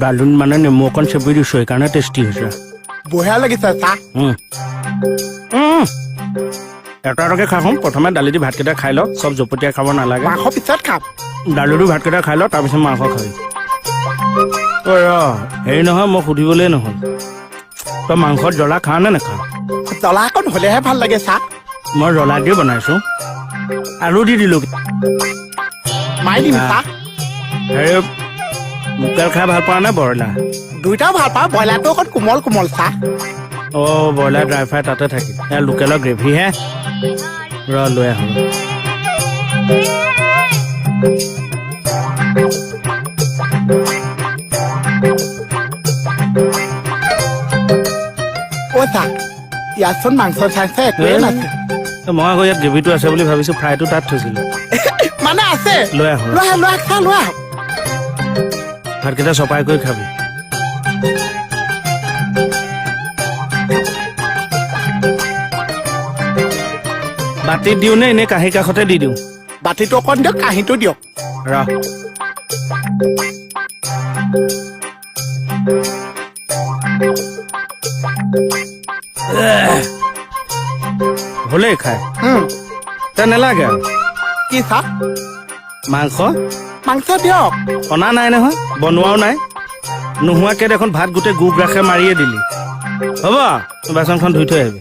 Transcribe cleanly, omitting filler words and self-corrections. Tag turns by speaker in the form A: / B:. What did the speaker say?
A: দালিত মানে নেমু অকণ চেপি দিছোঁ, সেইকাৰণে টেষ্টি হৈছে।
B: বঢ়িয়া লাগিছে চাহ।
A: উম। উম। এটা এটাকে খাচোন। প্ৰথমে দালি দি ভাতকেইটা খাই ল, চব জপতীয়া খাব নালাগে।
B: মাংস পিছত খাম।
A: দালি দি ভাতকেইটা খাই ল, তাৰপিছত মাংস খাবি। ঐ ৰ, হেৰি নহয়, মই সুধিবলৈয়ে নহ'ল, তই মাংসত জ্বলা খা নে নাখা?
B: জ্বলা অকণ হ'লেহে ভাল লাগে চাহ।
A: মই জ্বলা দি বনাইছোঁ, আলু দি দিলোঁ।
B: মাৰি দিম চাহ।
A: হেৰি, লোকেল খাই ভাল পোৱা নে ব্ৰইলাৰ?
B: দুইটাও ভাল পাওঁ, ব্ৰইলাৰটো অকণ কোমল কোমল চাহ।
A: অ' ব্ৰইলাৰ ড্ৰাই ফ্ৰাই তাতে থাকিল, এয়া লোকেলৰ গ্ৰেভিহে। ৰ, লৈ আহোঁ।
B: অ' চাহ, ইয়াতচোন মাংস চাংস একোৱেই নাছে।
A: মই আকৌ ইয়াত গ্ৰেভিটো আছে বুলি ভাবিছোঁ, ফ্ৰাইটো তাত থৈছিলোঁ।
B: মানে আছে।
A: লৈ আহোঁ।
B: লৈ আহ, লৈ আহ, খা, লৈ আহ।
A: ভাতকেইটা চপাই কৰি খাবি। বাতিত দিওঁ নে এনেই কাঁহী কাষতে দি দিওঁ?
B: বাতিটো অকণ দিয়ক, কাঁহীটো দিয়ক।
A: ৰ। হ'লেই খাই। তই নেলাগে আৰু?
B: কি চাহ?
A: মাংস।
B: মাংস দিয়ক।
A: অনা নাই নহয়, বনোৱাও নাই। নোহোৱাকে দেখোন ভাত গোটেই গু গ্ৰাসে মাৰিয়ে দিলি। হ'ব, বাচনখন ধুই থৈ আহিবি।